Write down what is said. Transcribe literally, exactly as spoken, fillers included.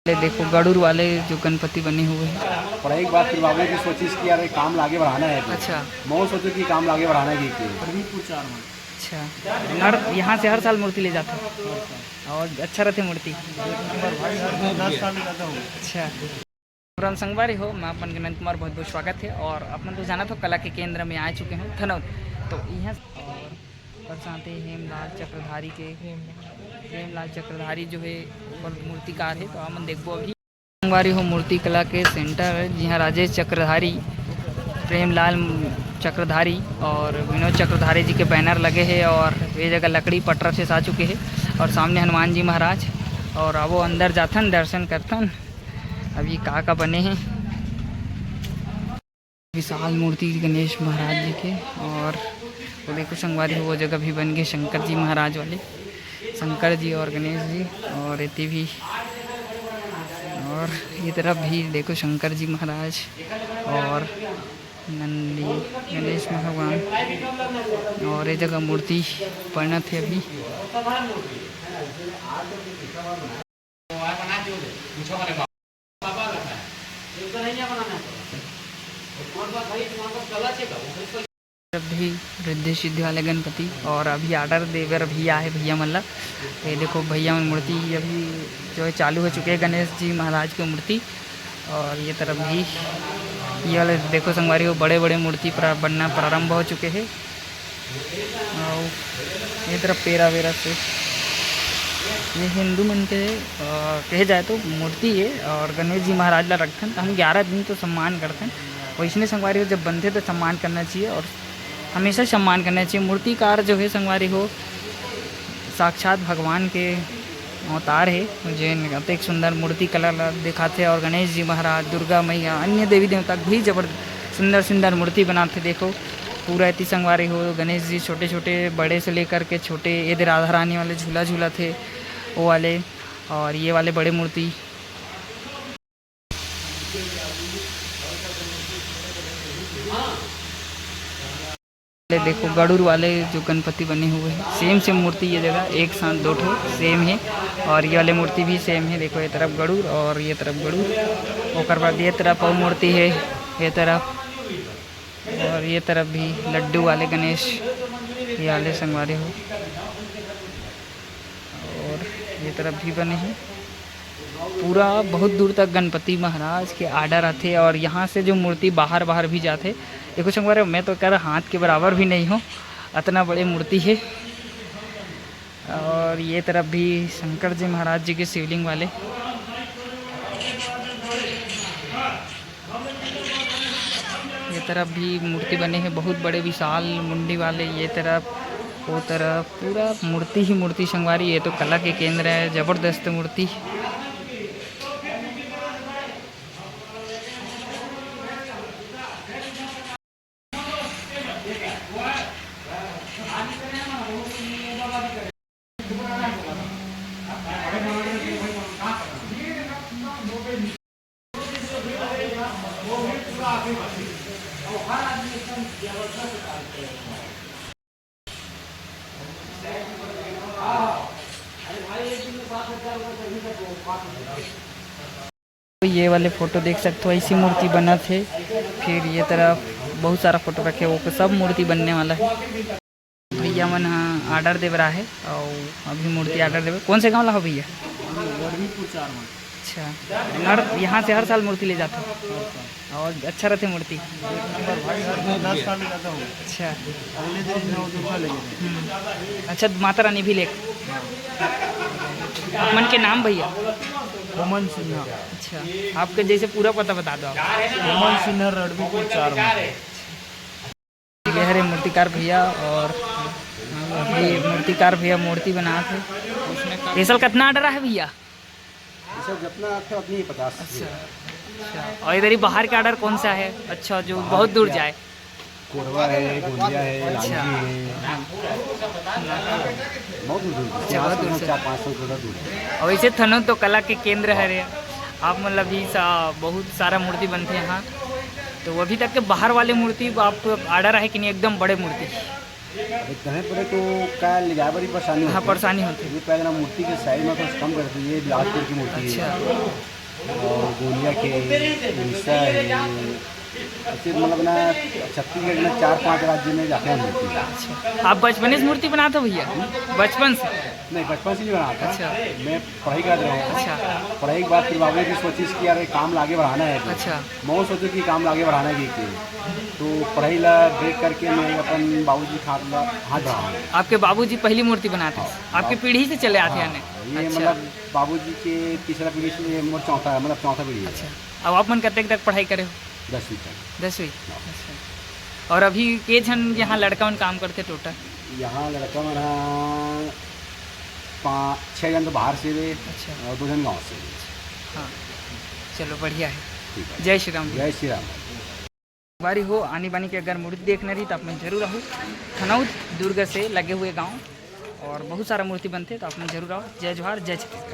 ये देखो, गड़ूर वाले जो गणपति बने हुए हैं। पर एक बात फिर बाबू की सोचिस कि यार, ये काम ला आगे बढ़ाना है तो। अच्छा। मैं सोचो कि काम ला आगे बढ़ाना है कि, कि। अच्छा, हर, यहाँ से हर साल मूर्ति ले जाते हैं। और अच्छा रहते मूर्ति। अच्छा। राम संगवारी हो, मैं अपन के नंद कुमार, बहुत बहुत स्वागत है। और अपन तो जाना था कला के केंद्र में आ चुके हैं थनौद। तो यहाँ और बरसाते हेमलाल चक्रधारी के, हेमलाल चक्रधारी जो है ऊपर मूर्तिकार है, तो हमन देखबो अभी। संगवारी हो, मूर्ति कला के सेंटर है, जिहाँ राजेश चक्रधारी, प्रेमलाल चक्रधारी और विनोद चक्रधारी जी के बैनर लगे हैं। और ये जगह लकड़ी पटरा से सा चुके हैं। और सामने हनुमान जी महाराज। और अब वो अंदर जाथन, दर्शन करथन। अभी का का बने हैं। विशाल मूर्ति गणेश महाराज जी के। और वो देखो संगवारी हो, वो जगह भी बन गए शंकर जी महाराज वाले, शंकर जी और गणेश जी। और एती भी, और ये तरफ भी देखो शंकर जी महाराज और नंदी, गणेश भगवान। और ये जगह मूर्ति बनत है अभी। भी रिद्धि सिद्धि वाले गणपति। और अभी ऑर्डर दे बर भैया है, भैया मन ला। ये देखो भैया मन मूर्ति अभी जो है चालू हो चुके हैं, गणेश जी महाराज की मूर्ति। और ये तरफ भी, ये वाले देखो संगवारी हो, बड़े बड़े मूर्ति प्रा-, बनना प्रारंभ हो चुके हैं। और ये तरफ पेरा वेरा से, ये हिंदू मन के, अ, कहे जाए तो मूर्ति है। और गणेश जी महाराज ला रखथन तो हम ग्यारह दिन तो सम्मान करथन। वैसने संगवारी हो, जब बनथे तो सम्मान करना चाहिए और हमेशा सम्मान करना चाहिए। मूर्तिकार जो है संगवारी हो, साक्षात भगवान के अवतार है, जेन अतेक सुंदर मूर्ति कला ला दिखाथे। और गणेश जी महाराज, दुर्गा मैया, अन्य देवी देवता भी जबर सुंदर सुंदर मूर्ति बनाथे। देखो पूरा एती संगवारी हो, गणेश जी छोटे छोटे, बड़े से लेकर के छोटे, ये दे राधा रानी वाले झूला झूला थे वो वाले, और ये वाले बड़े मूर्ति। ले देखो, गड़ूर वाले जो गणपति बने हुए हैं, सेम सेम मूर्ति, ये जगह एक साथ दो ठो सेम है। और ये वाले मूर्ति भी सेम है। देखो, ये तरफ गड़ूर और ये तरफ गड़ूर, ओकर बाद ये तरफ और मूर्ति है, ये तरफ, और ये तरफ भी लड्डू वाले गणेश, ये वाले संगवारी हो। और ये तरफ भी बने हैं। पूरा बहुत दूर तक गणपति महाराज के ऑर्डर आथे और यहाँ से जो मूर्ति बाहर, बाहर भी जाथे। देखो संगवारी, मैं तो कर हाथ के बराबर भी नहीं हूँ, अतना बड़े मूर्ति है। और ये तरफ भी शंकर जी महाराज जी के शिवलिंग वाले। ये तरफ भी मूर्ति बने हैं, बहुत बड़े विशाल मुंडी वाले। ये तरफ, वो तरफ, पूरा मूर्ति ही मूर्ति संगवारी। ये तो कला के केंद्र है, जबरदस्त मूर्ति। ये वाले फोटो देख सकते हो, ऐसी मूर्ति बनत हे। फिर ये तरफ बहुत सारा फोटो रखे, वो सब मूर्ति बनने वाला है। भैया मन ह ऑर्डर दे बर आहे, अउ अभी मूर्ति ऑर्डर देवे। कौन से गांव ला हो भैया? रड़वीपुर चार मन। अच्छा, हर, यहाँ से हर साल मूर्ति ले जाते हो? और अच्छा रहते मूर्ति? एक नंबर भाई, हर दस साल ले जाता हूँ। अच्छा। अगले दिन नौ दुर्गा ले जाते हैं। हम्म। अच्छा, माता रानी भी ले। आप मन के नाम भैया? ओमन सिन्हा। अच्छा, आपके जैसे पूरा पता बता दो आप। ओमन सिन्हा, रड़वीपुर चार मन। ये हरे मूर्तिकार भैया, और ये मूर्तिकार भैया मूर्ति बनात हे। ये साल कितना ऑर्डर आहे भैया? ये सब जितना आथे उतनी ही पचास। अच्छा, अच्छा। और इधर ही बाहर का ऑर्डर कौन सा है? अच्छा, जो बाहर बहुत दूर क्या? जाए। कोरबा है, गोंदिया है, अच्छा। लांजी है। हाँ। बहुत दूर दूर। अच्छा, यहाँ बहुत से दूर से। चार पाँच सौ किलोमीटर दूर है। और वैसे थनौद तो कला के केंद्र हरे, आप मतलब भी सा-, बहुत सारा मूर्ति बनते हैं यहाँ। तो अभी तक के बाहर वाले मूर्ति आप ऑर्डर आहे कि नहीं, एकदम बड़े मूर्ति? अबे कहे पड़े तो का ले जाए बड़ी परेशानी हाँ, होती है। परेशानी होती है। ये पहले मूर्ति के साइज में कुछ कम कर दी, ये बिलासपुर की मूर्ति है। अच्छा। और गोंदिया के, उड़ीसा है, ऐसे मतलब ना, छत्तीसगढ़ में चार पांच राज्य में जाते हैं मूर्ति। अच्छा, आप बचपने से मूर्ति बनाते हो भैया? बचपन से? नहीं, बचपन से नहीं बनाता। अच्छा। मैं पढ़ाई कर रहा हूँ। अच्छा। पढ़ाई के बाद फिर बाबू जी सोचिस कि यार, ये काम ला आगे बढ़ाना है। अच्छा। मैं सोचे कि काम ला आगे बढ़ाना है कि, कि तो पढ़ाई ला ब्रेक करके मैं अपन बाबूजी के हाथ ला हाथ बढ़ाऊँ। आपके बाबूजी पहली मूर्ति बनाते हैं? हाँ। आपकी पीढ़ी से चले आते हैं? हाँ, ये अच्छा। मतलब बाबूजी के तीसरा पीढ़ी से, ये मोर चौथा है, मतलब चौथा पीढ़ी है। अच्छा, अब आप मन कतेक तक पढ़ाई करे हो? दसवीं तक। दसवीं? हाँ। अच्छा। और अभी के झन यहाँ लड़का मन काम करते टोटल? यहाँ लड़का मन ह पाँच छः जन तो बाहर से वे। अच्छा। और दो जन गाँव से वे। हाँ, चलो बढ़िया है। ठीक है। जय श्री राम। जय श्री राम। बारी हो आनी बानी के अगर मूर्ति देखना रही तो आप मन जरूर आओ। खनौद दुर्ग से लगे हुए गांव और बहुत सारा मूर्ति बनते, तो आप मन जरूर आओ। जय जोहार, जय छत्तीसगढ़।